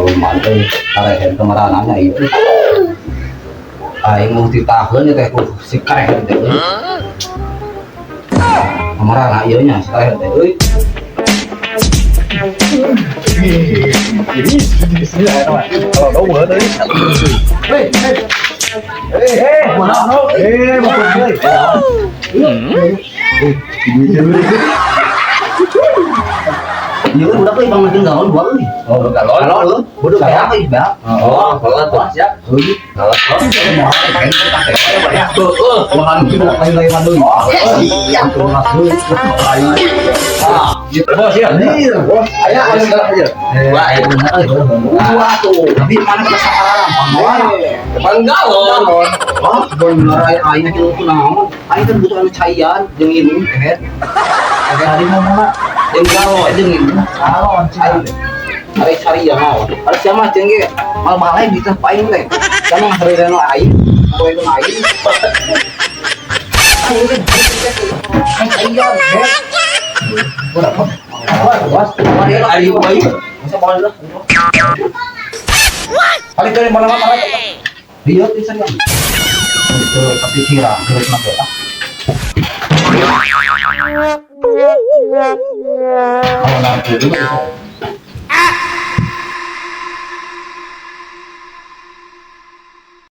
Kumaha euy, karehen kemaranana ieu euy. Aing mau titaheun ieu teh ku si karehen teh euy. Kamarana ieu nya si karehen teh euy. Ini di sini ya, teman. Kalau dong euy. Hei, hei. Eh, Mana? Eh, mau pergi. Eh, Ieu budak euy bang makin galon buang euy. Oh, galon. Galon euy. Bodoh beak euy, beak. Oh, galon tuh. Siap. Euy. Galon. Heeh, lahan itu lain-lain deui. Siap. Ah, Bos ya. Iya, bos. Aya, Aya segala aja. Wah, aya bener euy. Wah tuh, tapi mana kita sakarang? Depan galon. Oh, bener aya aing kieu kunaon? Aing kan butuh anu caian jeung minum teh. Tadi mau mana? Jeung galon, jeung minum. Galon. Aing ari cari ya mau. Ari siapa jeung ge mal-malai di teh aing teh. Sama ngaheureureun aing, ngaheureureun aing. Aing teh aing caian, heh. Berapa? Bos, Mari lah, Ayo, ayo. Masa bawa lah. Kali dari mana mana? Iya, bisa ya. Itu kepikiran, terus nanti ah. Kalau nanti itu